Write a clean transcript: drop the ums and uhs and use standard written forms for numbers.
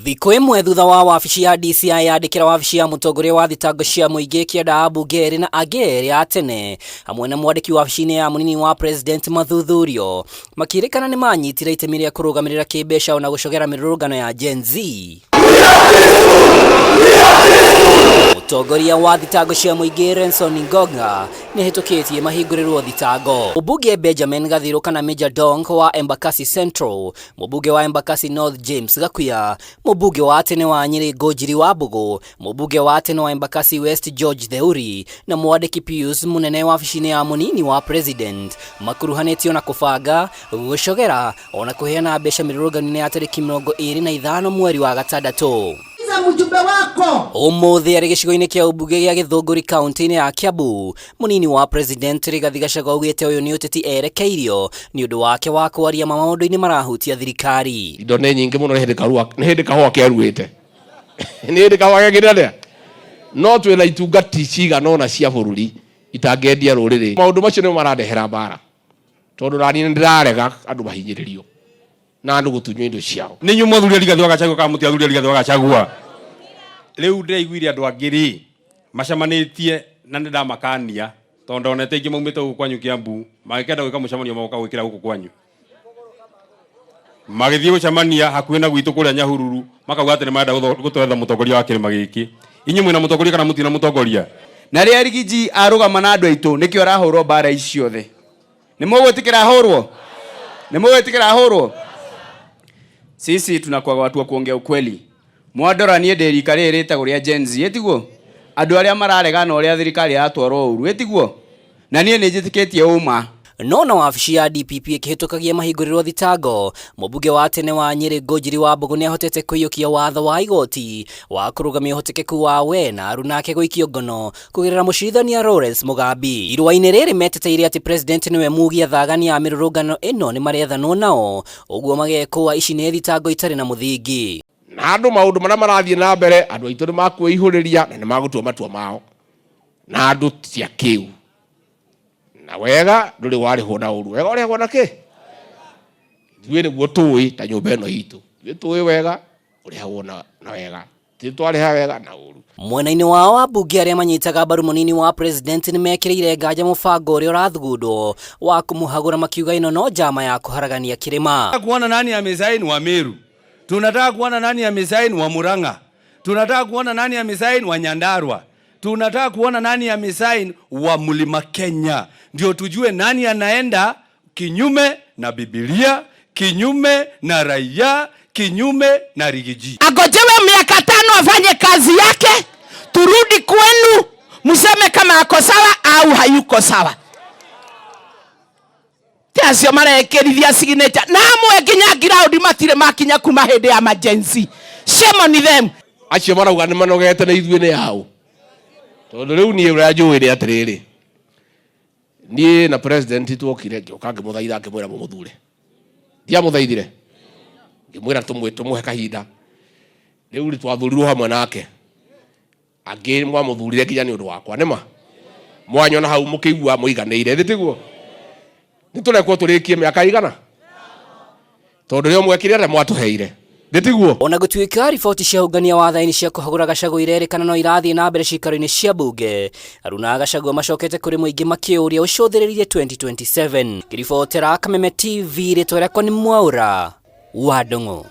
Thikũ ĩmwe thutha wa wabici ya DCI yandĩkĩra wabici ya mũtongoria wa thitango cia mũingĩ ĩkĩenda ambunge erĩ na angĩ erĩ a tene hamwe na mwandĩki wabici-inĩ ya mũnini wa president mathuthurio makĩrĩkana nĩ manyitire itemi rĩa kũrũgamĩrĩra kĩmbeca ona gũcogera mĩrũrũngano ya Gen Z. Mũtongoria wa thitango cia mũingĩ Renson Ngonga nĩ ahĩtũkĩtie mahingũrĩrwo thitango. Mũmbunge Benjamin Gathiru kana Major Donk wa Embakasi Central, mũmbunge wa Embakasi North James Gakuya, mũmbunge wa tene wa Nyĩrĩ Ngũnjiri wa Mbũgũ, mũmbunge wa tene wa Embakasi West George Theuri na mwandĩki Pius Mũnene wabici-inĩ ya mũnini wa president makuruhanĩtio na kũbanga, gũcogera ona kũheana mbeca mĩrũrũngano-inĩ ya tarĩki 25 mweri wa gatandatũ. Mjumbe wako Ũmũthĩ arĩ gĩcigo-inĩ kĩa ũmbunge gĩa Gĩthũngũri kaunti-inĩ ya Kiambu, mũnini wa president Rigathi Gachagua augĩte ũyũ nĩ ũteti erekeirio nĩ ũndũ wake wa kwaria ma maũndũ-inĩ marahutia thirikari. Indo nĩ nyingĩ mũno, nĩ hĩndĩ karua, nĩ hĩndĩ kahũa keruĩte, nĩ hĩndĩ kahũa gekĩre atĩa, no twĩna itungati cigana ũna cia bũrũri itangĩendia rũrĩrĩ. Maũndũ macio nĩmo marandehera mbara, tondũ nani nĩ ndĩrarega andũ mahinyĩrĩrio na andũ gũtunywo indo ciao. Nĩ inyuĩ mwathuria Rigathĩ wa Gachagua kana mũtiathuria Rigathĩ wa Gachagua? Rĩu ndĩraiguire andũ angĩ rĩ macemanĩtie na nĩ ndamakania tondũ ndonete aingĩ maumĩte gũkũ kwanyu Kiambu magĩkenda gwĩka mũcemanio magoka gwĩkĩra gũkũ kwanyu, magĩthiĩ gũcemania hakuhĩ na gwitũ kũrĩa Nyahururu, makauga atĩ nĩ marenda gũtwetha mũtongoria wa kĩrĩma gĩkĩ. Inyuĩ mwĩna mũtongoria kana mũtirĩ na mũtongoria? Na rĩrĩa Rigiji arũgama na andũ aitũ nĩkĩo arahũrwo mbara ici ciothe. Nĩ mũgwĩtĩkĩra ahũrwo? Nĩ mũgwĩtĩkĩra ahũrwo? Sisi tunakuwa watu wa kuongea ukweli. Mwandora niĩ ndĩ rika rĩrĩ rĩtagwo rĩa Gen Z, ĩtiguo? Andũ arĩa mararegana ũrĩa thirikari ĩratwarwo ũru, ĩtiguo? Na niĩ nĩ njĩtĩkĩtie ũma. No na wabici ya DPP ĩkĩhĩtũkagia mahingũrĩrwo thitango, mũmbunge wa tene wa Nyĩrĩ Ngũnjiri wa Mbũgũ nĩahotete kũiyũkia watho wa igoti wa kũrũgamia ũhotekeku wa we na aruna ake gũikio ngono kũgerera mũcirithania Lawrence Mugambi. Irũa-inĩ rĩrĩ meteteire atĩ president nĩwe mugia thagani a mĩrũrũngano ĩno nĩmarethanwo nao, ũguo magekũa ici nĩ thitango itarĩ na mũthingi. Na andũ maũndũ marĩa marathiĩ na mbere, andũ aitũ nĩ makwĩihũrĩria na nĩ magũtua matua mao, na andũ ti akĩu. Na wega ndũrĩ warĩhwo na ũru, wega ũrĩhagwo na kĩ? Ithuĩ nĩguo tũĩ ta nyũmba ĩno itũ, ithuĩ tũĩ wega ũrĩhagwo na wega, ithuĩ twarĩha wega na ũru. Mwena-inĩ wao ambunge arĩa manyitaga mbaru mũnini wa president nĩmekĩrĩire nganja mũbango ũrĩa ũrathugundwo wa kũmũhagũra makiuga ĩno no njama ya kũharagania kĩrĩma. Kuona nani amesaini wa Meru, tunataka kuona nani amesaini wa Murang'a, tunataka kuona nani amesaini wa Nyandarua, tunataka kuona nani amesaini wa Mlima Kenya, ndio tujue nani anaenda kinyume na Biblia, kinyume na raia, kinyume na Rigiji. Agojewe miaka 5 afanye kazi yake, turudi kwenu mseme kama ako sawa au hayuko sawa. Ti acio marekĩrithia signature na amwe nginya ground matirĩ makinya kuma hĩndĩ ya emergency. Shame on them. Acio marauga nĩ manogete na ithuĩ nĩ ao, tondũ rĩu niĩ ũrĩa njũĩ nĩ atĩrĩrĩ, niĩ na president tuokire ngĩũka ngĩmũthaitha ngĩmwĩra mũmũthure, ndiamũthaithire, ngĩmwĩra tũmũhe kahinda. Rĩu rĩ twathurirwo hamwe nake, angĩ mwamũthurire nginya nĩ ũndũ wakwa, nĩma mwanyona hau mũkĩigua mũiganĩire, thĩ tiguo? Nĩ tũrekwo tũrĩkie mĩaka igana, tondũ rĩo mwekire atĩa mwatũheire, thĩ tiguo? Ona gũtuĩka riboti cia ũngania wa thaini cia kũhagũra Gachagua irerĩkana no irathiĩ na mbere ciikaro-inĩ cia mbunge, aruna a Gachagua macokete kũrĩ mũingĩ makĩũria ũcũthĩrĩrie 2027. Ngĩribotera Kameme TV, rĩtwa rĩakwa nĩ Mwaũra wa Ndung'u.